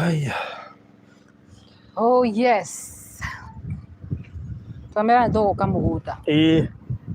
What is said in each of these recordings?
Aya. Oh yes. Twamera nĩ tũgũka mũgũnda. Ĩĩ.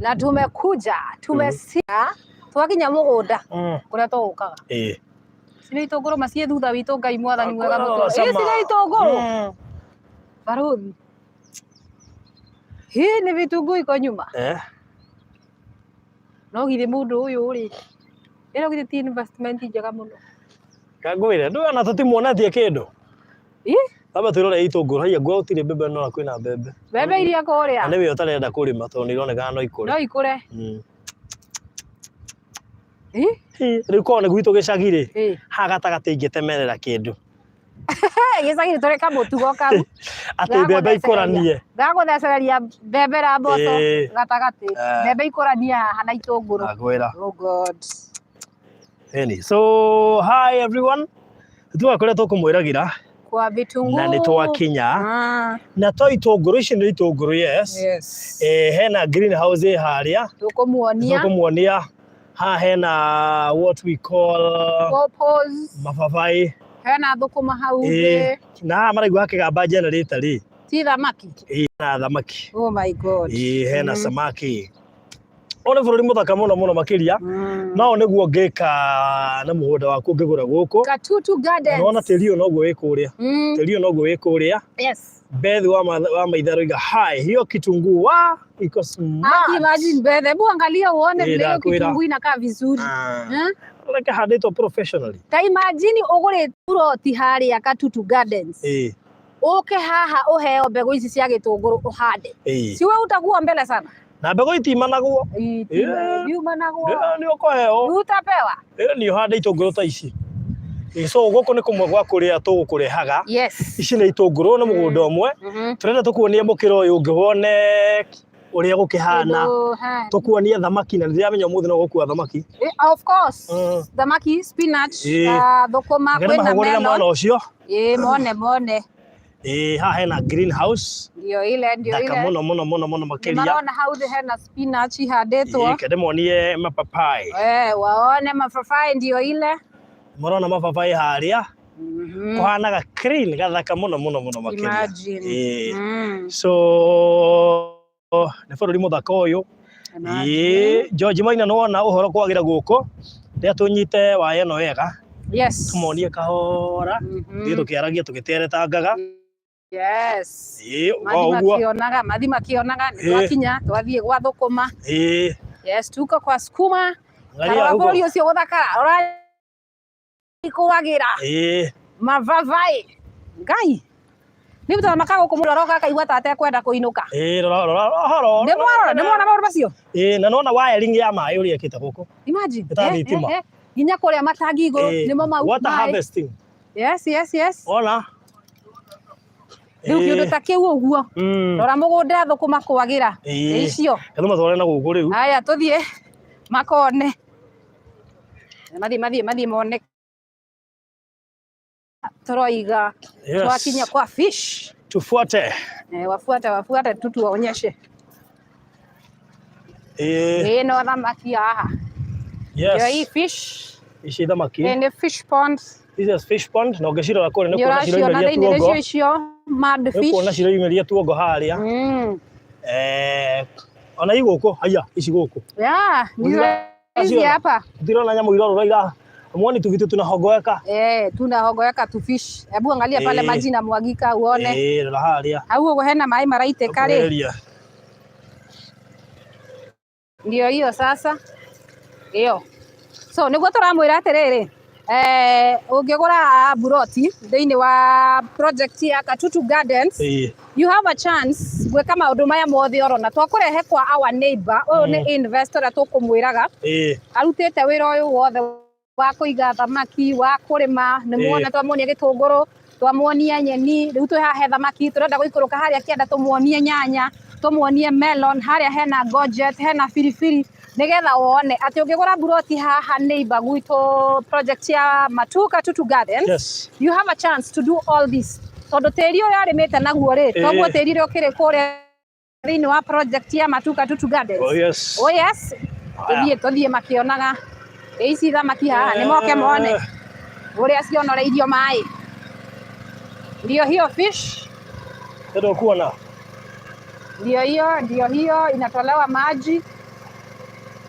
Na tumekuja, tumesia, twakinya mũgũnda kũrĩa tũgũkaga. Ĩĩ. Cirĩ itũngũrũ maciĩ thutha witũ Ngai mwathani mwega Akwĩra mũtũrũ. Ĩ cama. cirĩ itũngũrũ. Barũthi. Hii ni vitunguu iko nyuma. Eh. No githĩ mũndũ ũyũ rĩ, ĩno githĩ ti investment njega mũno. Kangwĩre, ndũĩ ona tũtimuonetie kĩndũ. Ĩ? Amba twĩrore itũngũrũ, haiya ngwa gũtirĩ mbembe no kwĩna mbembe. Mbembe iria kũrĩa. Na nĩwe ũtarenda kũrĩma tondũ nĩ ironekana no ikũre. No ikũre. Ĩ? Rĩu korwo nĩ gwitũ gĩcagi rĩ, Ĩ. haha gatagatĩ ingĩtemerera kĩndũ. Gĩcagi nĩ tũrĩ kamũtugo kau. Atĩ mbembe ikũranie. Gagũthecereria mbembe na mboco Ĩ. gatagatĩ. Eh. Mbembe ikũranie haha na itũngũrũ. Ndakwĩra. Oh God. Ĩni. So, hi everyone. Tuga kũrĩa tũkũmwĩragĩra Kwa vitunguu. na nĩ twakinya. Ah, Na to itũngũrũ ici nĩ itũngũrũ yes. yes. Eh, hena greenhouse ĩ harĩa. Tũkũmuonia. Tũkũmuonia. Haha hena what we call Pawpaws. mababaĩ. Hena thũkũma hau Ĩĩ. thĩ. Na haha maraigua hakĩgamba generator rĩ. Ti thamaki. Ĩĩ, hena thamaki. Oh my God. Ĩĩ, hena samaki. Ũyũ nĩ bũrũri mũthaka mũno mũno makĩria. No nĩguo ũngĩka na mũgũnda waku ũngĩgũra gũkũ. Katutu Gardens. Na wona tĩri ũyũ noguo wĩ kũrĩa. Tĩri ũyũ noguo wĩ kũrĩa. Yes. Beth wa wa Maitha aroiga hi, hiyo kitunguu wa iko smart. Aki imagine Beth, hebu angalia uone Ĩĩ, vile hiyo ndakwĩra. kitunguu inakaa vizuri. Ah. Eh? Reke handĩtwo professionally. Ta imagine ũgũrĩte ploti harĩa Katutu Gardens. Ĩĩ. Ũke haha ũheo mbegũ ici cia gĩtũngũrũ ũhande. Ĩĩ. Si wewe utakuwa mbele sana. Na mbegũ itimanagwo. Ĩĩ. Ndiumanagwo. Ĩĩ, nĩ ũkũheo. Rĩu utapewa. Ĩĩ, nĩ ũhande itũngũrũ ta ici. Ĩĩ, so gũkũ nĩ kũmwe gwa kũrĩa tũgũkũrehaga. Yes. Ici nĩ itũngũrũ nĩ mũgũnda ũmwe. Tũrenda tũkuonie mũkĩra ũyũ ũngĩ wone ũrĩa gũkĩhana. Kĩndũ, ha. Tũkuonie thamaki na nĩndĩramenya ũmũthĩ no gũkua thamaki. Eh, Of course. Thamaki, spinach, Ĩĩ. ah, thũkũma, Ngenda kwĩna mahũgũrĩre melon. mwena ũcio. Ĩĩ, mone mone. Ĩĩ, haha hena greenhouse. Ndio ile, ndio Thaka ile. mũno mũno mũno mũno makĩria. Marona hau thĩ hena spinach ihandĩtwo. Ĩĩ, ndĩmonie mapapai. Eh, waone mababaĩ ndio ile. Mũrona mababaĩ harĩa. Kũhanaga clean gathaka mũno mũno mũno makĩria. Imagine. Ĩĩ. So nĩ bũrũri mũthaka ũyũ. Imagine. Ĩĩ, George Maina nĩwona ũhoro kwagĩra gũkũ. Rĩrĩa tũnyite waya ĩno wega. Yes. Tũmonie kahora. Thiĩ tũkĩaragia tũgĩteretangaga. Yes. Ĩĩ, Mathi o ũguo. makĩonaga, mathi makĩonaga, nĩ Ĩĩ. twakinya, twathiĩ gwa thũkũma. Ĩĩ. Yes, tuko kwa sukuma. Angalia Rora huko. bũrũri ũcio gũthakara, rora kwagĩra. Ĩĩ. Mababaĩ. Ngai. Nĩ tondũ makaga gũkũ mũndũ aroka akaigua ta atekwenda kũinũka. Ĩĩ, rora rora rora. Nĩ mwarora, nĩ mwona maũndũ macio? Ĩĩ, na nĩwona wiring ya maĩ ũrĩa ĩkĩte gũkũ. Imagine. Ĩta Eh, thitima. eh, eh. Nginya kũrĩa matangi igũrũ Ĩĩ. nĩmo mau Water maĩ. harvesting. Yes, yes, yes. Wona? Rĩu kĩũndũ ta kĩu ũguo. Rora mũgũnda thũkũma kwagĩra. Ĩĩ. Icio. Reke tũmatware na gũkũ rĩu. Haya tũthiĩ makone. Mathiĩ mathiĩ mathiĩ mone tũroiga Yes. twakinya kwa fish. Tufuate. Eh, wafuate wafuate tu tuwaonyeshe. Ĩĩ. Ĩĩ no thamaki haha. Yes. Ndio hii fish. Ici thamaki. Ĩĩ nĩ fish pond. This is fish pond na ũngĩcirora kũrĩa nĩ Nĩ kuona ũraciona ciroimĩria thĩinĩ tuongo. nĩcio icio mad Nĩ kuona fish. ciroimĩria tuongo harĩa. Eh, ona i gũkũ, haiya, ici gũkũ. Yeah, ndizo hizi Ũtirona? hapa. Ũtirona nyamũ irorũra ira Mwoni tu vitu tunahogoeka. Eh, tunahogoeka tu fish. Hebu angalia pale Eh. maji inamwagika uone. Eh, rora harĩa. Hau ũguo hena maĩ maraitĩka rĩ. Kuhĩrĩria. Ndio hiyo sasa. Iyo. So nĩguo tũramwĩra atĩrĩrĩ, eh, ũngĩgũra buroti thĩinĩ wa project ya Katutu Gardens, Ĩĩ. you have a chance gwĩka maũndũ maya mothe orona twakũrehe kwa our neighbor ũyũ nĩ investor ũrĩa tũkũmwĩraga Ĩĩ. arutĩte wĩra ũyũ wothe wa kũiga thamaki wa kũrĩma nĩ muona twamuonia gĩtũngũrũ twamuonia nyeni rĩu twĩ haha he thamaki tũrenda gũikũrũka harĩa kĩanda tũmuonie nyanya tũmuonie melon harĩa hena courgette hena biribiri nĩgetha wone atĩ ũngĩgũra buroti haha neighbor gwitũ project ya Matuka Tutu Gardens Yes. you have a chance to do all this tondũ tĩri ũyũ arĩmĩte naguo rĩ toguo tĩri ũrĩa ũkĩrĩ kũrĩa thĩinĩ wa project ya Matuka Tutu Gardens. Oh yes. Oh yes. Tũthiĩ tũthiĩ makĩonaga ĩ ici thamaki haha nĩ moke mone ũrĩa cionoreirio maĩ. Ndio hiyo fish, Ndio kuona. ndio hiyo, ndio hiyo inatolewa maji,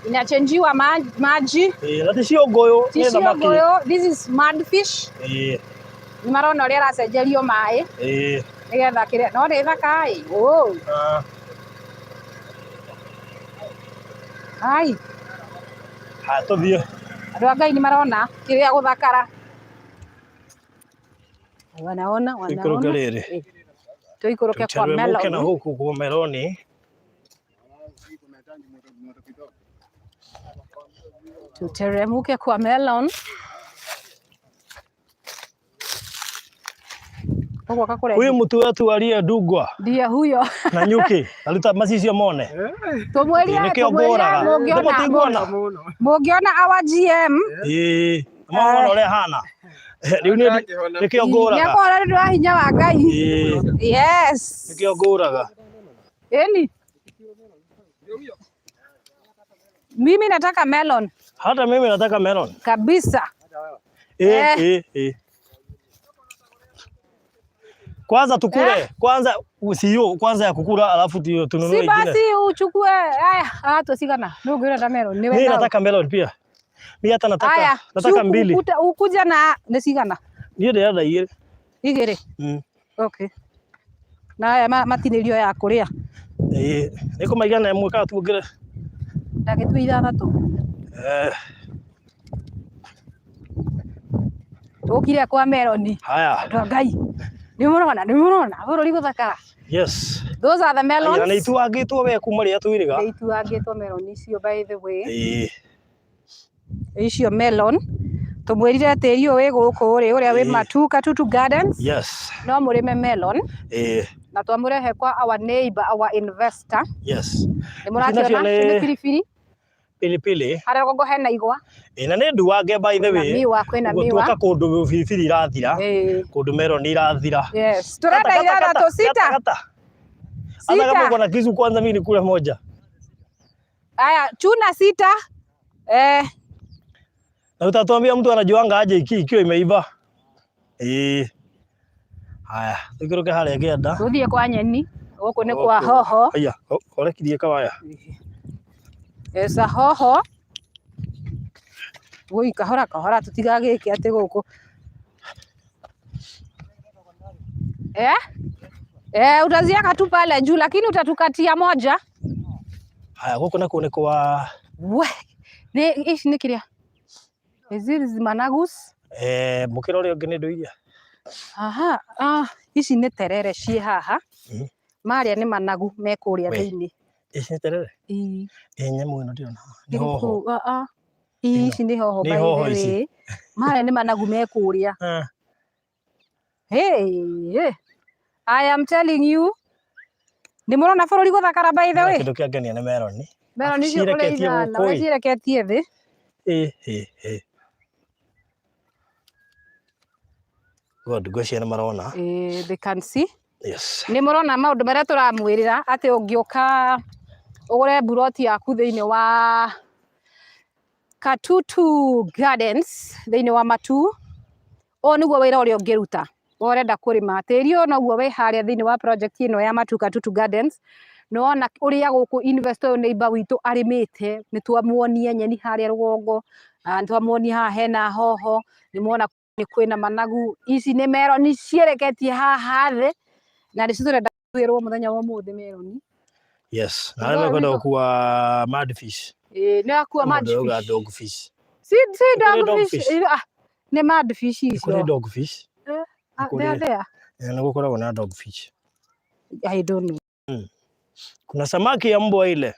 inachenjiwa maji. Ĩĩ, na ti ciũngũyũ nĩ Ti thamaki. ciũngũyũ, this is mud fish. Ĩĩ, Nĩ marona ũrĩa ĩracenjerio maĩ ĩĩ. nĩgetha kĩrĩa, no nĩ thaka ĩ. Oh, Ah, ai, haya tũthiĩ. andũ a Ngai nĩ marona kĩrĩa gũthakara. Wanaona, Tũikũrũke wanaona. rĩrĩ. Tuikũrũke kwa Tuteremke na melon. huku kwa meloni. Tuteremuke kwa melon. Ũguo kakũrengi. Huyu mtu wetu aliyedugwa Ndiye huyo. na nyuki aruta macicio mone. Tumwĩrire Nĩkĩo tumwĩrire ngũraga. mũngĩona Ndĩmũtiguona. mũngĩona our GM Ĩĩ, mwana ũrĩa hana. Rĩu nĩ nĩkĩo ngũraga. nĩakũhona nĩ ũndũ wa hinya wa Ngai. Ĩĩ, Yes. nĩkĩo ngũraga. Ĩni. Mimi nataka melon Hata mimi nataka melon. kabisa. Eh, Eh. eh, eh. Kwanza tukule, kwanza usio kwanza ya kukula alafu tununue Si ingine. basi uchukue haya, ah tusigana. Nĩ ũngĩrenda melon nĩ Mimi we. nataka melon pia. Mimi hata nataka Haya, nataka si mbili. ukuja na nĩ cigana? Niĩ ndĩrenda igĩrĩ. Igĩrĩ. Okay. Na haya matinĩrio ya kũrĩa. Ĩĩ, nĩ kũmaigana ĩmwe kana tuongerere. Ndagĩtua ithathatũ. Eh, Tũkire kwa meloni. haya. Andũ a Ngai. Nĩ mũrona, nĩ mũrona bũrũri gũthakara. Yes. Those are the melons. Aya, na ituangĩtwo we kuma rĩrĩa twĩrĩga. Nĩ ituangĩtwo melon icio by the way. Ĩĩ. Icio melon. Tũmwĩrire tĩri ũyũ wĩ gũkũ rĩ ũrĩa wĩ Ĩĩ. Matu Katutu Gardens Yes. no mũrĩme melon Ĩĩ. na twamũrehe kwa our neighbor, our investor. Yes. Nĩ mũrakĩona Nacio ici nĩ nĩ biribiri pilipili. harĩa rũgongo hena igwa Ĩĩ, na nĩ nduange by the na way. miwa kwĩna Ũguo miwa. tuoka kũndũ biribiri irathira, Ĩĩ. kũndũ melon irathira. Yes. Kata, Turenda kata, kata, ithathatũ sita. kata, kata. Hata kama Sita. uko na kisu kwanza mimi nikule moja. Aya, chuna sita. Eh, Na utatuambia mtu anajuanga aje ikiwa imeiva. Ĩĩ. Haya, tuikũrũke harĩa kĩanda. tuthiĩ kwa nyeni. Gũkũ nĩ kwa hoho. Aya, orekirie kawaya. Esa hoho. Woi, kahora kahora tutigagĩke atĩ gũkũ. Eh? Eh, utaziaka tu pale juu lakini utatukatia moja. Haya, gũkũ nakuo nĩ kwa We. Nĩ ici nĩ kĩrĩa? Ici managus. eh mũkĩra ũrĩa ũngĩ nĩ ndũ iria. Aha, ah, ici nĩ terere ciĩ haha. Marĩa nĩ managu me kũrĩa We. thĩinĩ. Ici nĩ terere? Ĩĩ. Ĩ nyamũ ĩno ndĩrona. Nĩ hoho. Irĩkũ? Ah, ah. Ĩĩ, ici nĩ hoho Nĩ by the hoho ici. way. Marĩa nĩ managu me kũrĩa. Ah, Hey, hey. I am telling you. Nĩ mũrona bũrũri gũthakara by the na way. kĩndũ kĩangenia nĩ meloni. Meloni icio ũrĩa Cireketie ithana, gũkũ ũrĩa ĩ. cireketie thĩ. Ĩ, ĩ, ĩ. Good, ngwĩciria nĩ marona. Eh, they can see. Yes. Nĩ mũrona maũndũ marĩa tũramwĩrĩra atĩ ũngĩũka ũgũre mburoti yaku thĩinĩ wa Katutu Gardens thĩinĩ wa Matu, ũyũ nĩguo wĩra ũrĩa ũngĩruta we ũrenda kũrĩma tĩri ũyũ noguo wĩ harĩa thĩinĩ wa project ĩno ya Matu Katutu Gardens. Nĩwona ũrĩa gũkũ investor ũyũ neighbor witũ arĩmĩte, nĩ twamuonia nyeni harĩa rũgongo, nĩ twamuonia haha hena hoho, nĩ muona nĩ kwĩna managu, ici nĩ meroni ciereketie haha thĩ, na nĩcio tũrenda kwĩrwo mũthenya wa ũmũthĩ meroni. Yes. Na Ndio, arĩa mekwenda ndio. gũkua mad fish. Ĩĩ, nĩ akua Mũndũ mad ũrauga fish. dog fish. Si si Nĩ kũrĩ dog dog fish. fish. Ah, nĩ mad fish Nĩ kũrĩ icio. dog fish. Ah, kũrĩ- they are there. Nĩ gũkoragwo na dog fish. I don't know. Kuna samaki ya mbwa ile,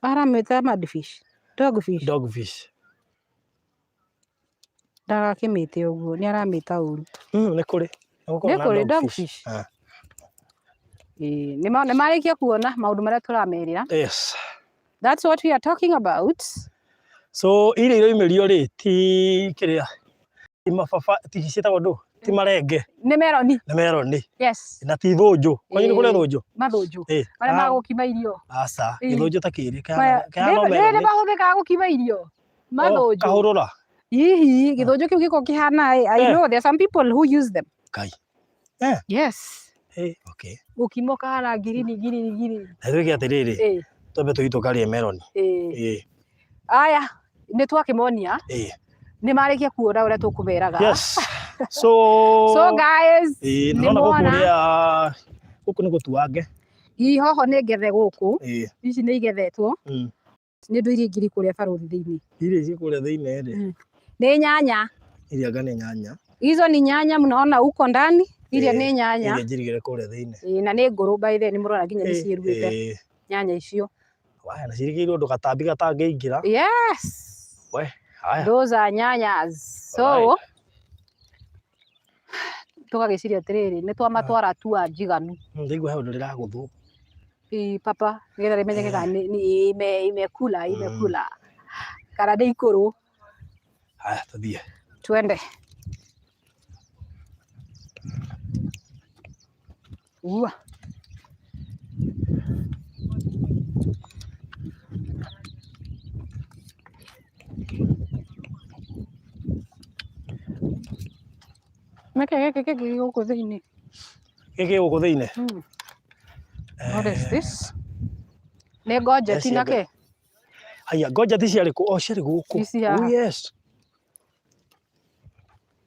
Aramĩta mad fish. Dog fish. dog fish. Ndagakĩmĩte ũguo, nĩ aramĩta ũru. Nĩ kũrĩ. Nĩ gũkoragwo Nĩ na kũrĩ dog fish. Ah. Ĩĩ, nĩ marĩkia kuona maũndũ marĩa tũramerĩra. Yes. That's what we are talking about. So iria iroimĩrio rĩ ti kĩrĩa ti mababa ti ciĩtagwo ndũ ti marenge Nĩ meroni. nĩ meroni Yes. na ti thũnjũ. Kwanyu nĩ kũrĩ Ĩĩ. thũnjũ? Mathũnjũ. Ĩĩ. Marĩa Ah, ma gũkima irio. Aca, Ĩĩ. gĩthũnjũ ta kĩrĩ Maya, kĩhana nĩ meroni. mahũthĩkaga gũkima irio. Oh, Mathũnjũ. kahũrũra. Hihi, gĩthũnjũ kĩu gĩkoragwo kĩhana ĩ. I Eh. know there are some people who use them. Kai. Eh. Yes. Eh, okay. Gũkima ũkahana ngirini ngirini ngirini. Na twĩke atĩrĩrĩ, Ĩĩ. twambe tũthiĩ tũkarĩe meloni. Ĩĩ. Ĩĩ. Aya, nĩ twakĩmonia. Ĩĩ. Nĩ marĩkia kuona ũrĩa tũkũmeraga. Yes. So So guys, ĩĩ, nĩ nĩwona gũkũ mwona. ũrĩa gũkũ nĩ gũtuange. Ii hoho nĩ ngethe gũkũ. Ĩĩ. Ici nĩ igethetwo. Nĩ ndũ iria ingĩ kũrĩa barũthi thĩinĩ. Iria ici kũrĩa thĩinĩ rĩ. Nĩ nyanya. Iria anga nĩ nyanya. Hizo ni nyanya mnaona huko ndani. Iria nĩ nyanya. Iria njirigĩre kũrĩa thĩinĩ. Ĩĩ, na nĩ ngũrũ by the way, nĩ mũrona nginya nĩ ciĩruĩte nyanya icio. Waya, na cirigĩirwo ũndũ gatambi gatangĩingĩra. Yes. We, haya. Those are nyanyas. So, Alright. tũgagĩciria atĩrĩrĩ, nĩ twamatwara tua njiganu. Ndaigua he ũndũ rĩragũthwo. Ĩ, papa, nĩgetha rĩmenyeke kana nĩ imekula, imekula. Kana nĩ ikũrũ. Haya, tũthiĩ. Twende. Ua. Meke gĩkĩ kĩngĩ gĩ gũkũ thĩinĩ. Gĩkĩ gũkũ thĩinĩ? What is this? Nĩ ngojeti na kĩ? Haya, ngojeti ciarĩ kũ? Oh, ciarĩ gũkũ. Ici haha. Oh, yes.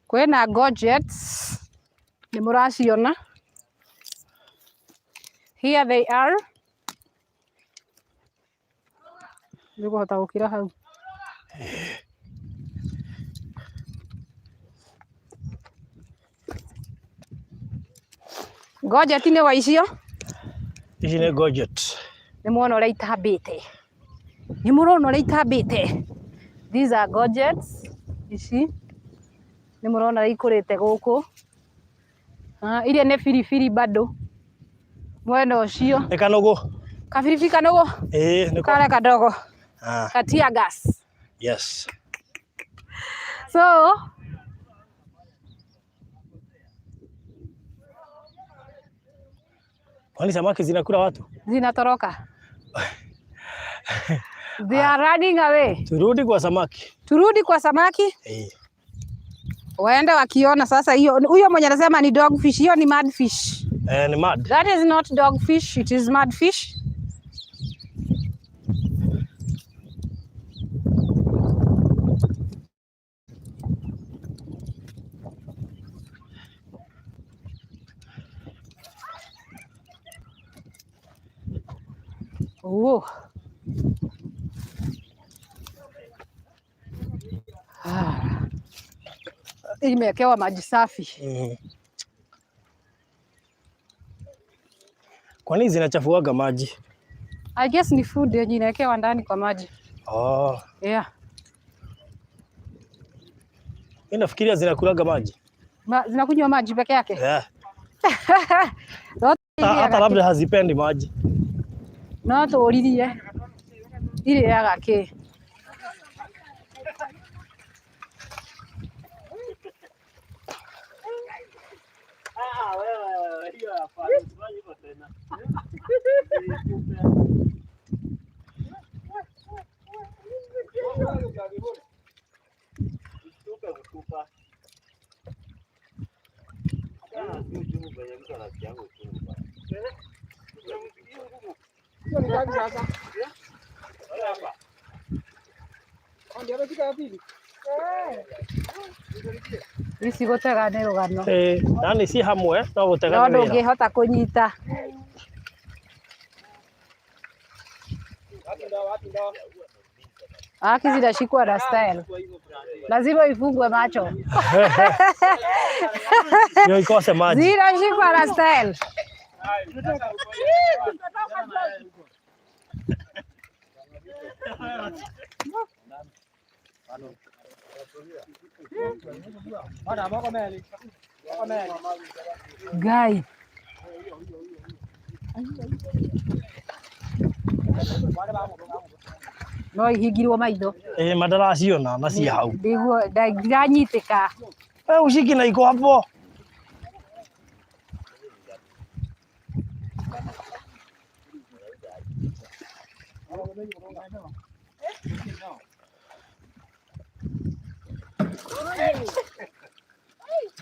Kwĩna courgettes. Nĩ mũraciona. Here they are. Nĩũkũhota gũkira hau. Ngojeti nĩ wa icio? Ici nĩ courgette. Nĩ muona ũrĩa itambĩte. Nĩ mũrona ũrĩa itambĩte. These are courgettes. Ici. Nĩ mũrona ũrĩa ikũrĩte gũkũ. Iria nĩ biribiri bado. Mwena ũcio. Nĩ kanũgũ. Kabiribiri kanũgũ? Ĩĩ, nĩko. Karĩa kadogo. Ah. Ka tear gas. Yes. So, Kwani samaki zinakula watu? Zinatoroka. They are running away. Turudi kwa samaki. Turudi kwa samaki? Eh. Waende wakiona sasa hiyo huyo mwenye anasema ni dogfish, hiyo ni mudfish. Eh, ni mud. That is not dogfish, it is mudfish. Oh. Ah. Imewekewa maji safi. Kwa nini zinachafuaga maji? I guess ni food yenye inawekewa ndani kwa maji. Oh. Yeah. Mimi nafikiria zinakulaga maji. Zinakunywa maji peke yake? Yeah. Zote Hata labda hazipendi maji. No tũririe irĩaga kĩ? Ici gũtega nĩ rũgano. Yani si hamwe no gũtega No nĩ wĩra. ndũngĩhota kũnyita. Haki zinashikwa na style. Lazima ifungwe macho. Ndio ikose maji. Zinashikwa na style. Guy. No ihingirwo maitho. Madaraciona na cia hau. Ndiguo ndiranyitĩka. Ushiki na iko hapo.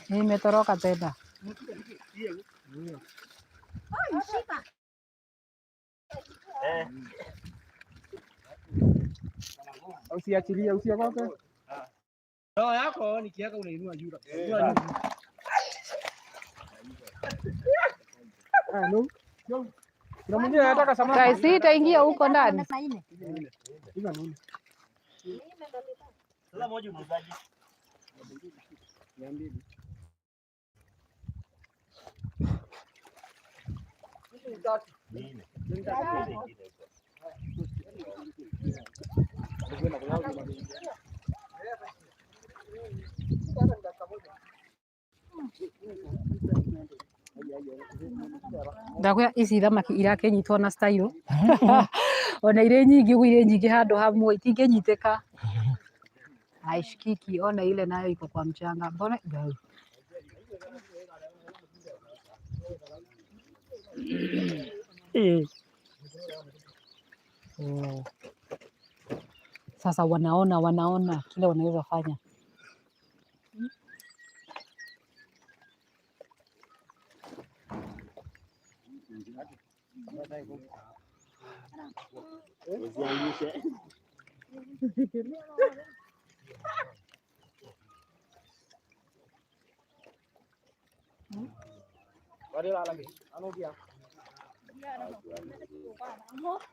Nimetoroka tena. Eh. Usiachilie, usiogope. Roho yako nikiweka unainua juu kabisa. Inua juu. Ah, no. No. Kuna mwingine anataka samaki. Guys, hii itaingia huko ndani. Hizo nini? Sasa moja muuzaji. 200. Ndakwĩra ici thamaki irakĩnyitwo na style ona irĩ nyingĩ ũguo irĩ nyingĩ handũ hamwe itingĩnyitĩka. Haishikiki, ona ile nayo iko kwa mchanga. Mbona Ngai. Eh. Sasa wanaona kile wanaweza fanya. Usiangushe.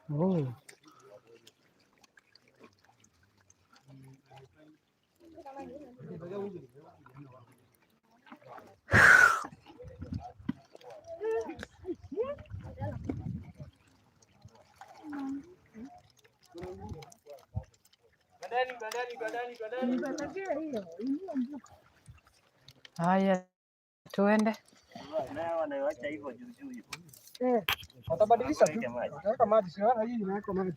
Oh. Haya, tuende. Na wanaiacha hivyo juu juu hivyo. Watabadilisha tu. Waweke maji. Wataweka maji, si unaona hii inawekwa maji.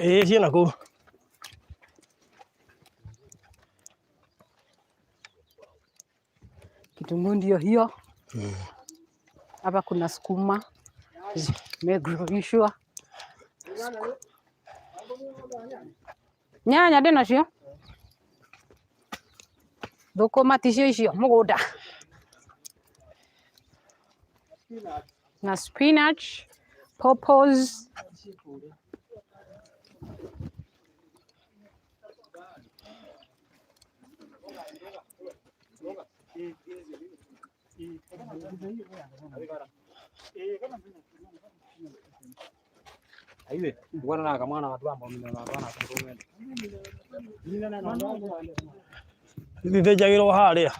Eh, ciĩna kũu. Kitunguu ndio hiyo. Hapa kuna sukuma zimegrowishwa. Nyanya ndĩ nacio, thũkũma ticio icio mũgũnda, na spinach, pawpaws. Aiwe, bwana na kamwana watu ambao mimi na bwana kumene. Ithĩnjagĩrwo harĩa.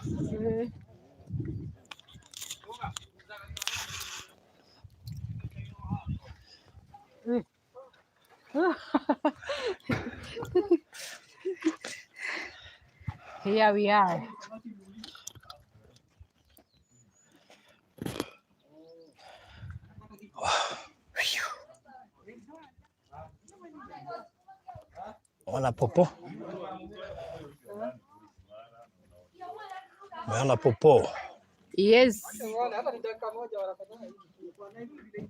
Here we are. Ona popo. Umeona popo. Yes. Hata ni dakika moja wanafanya hivi.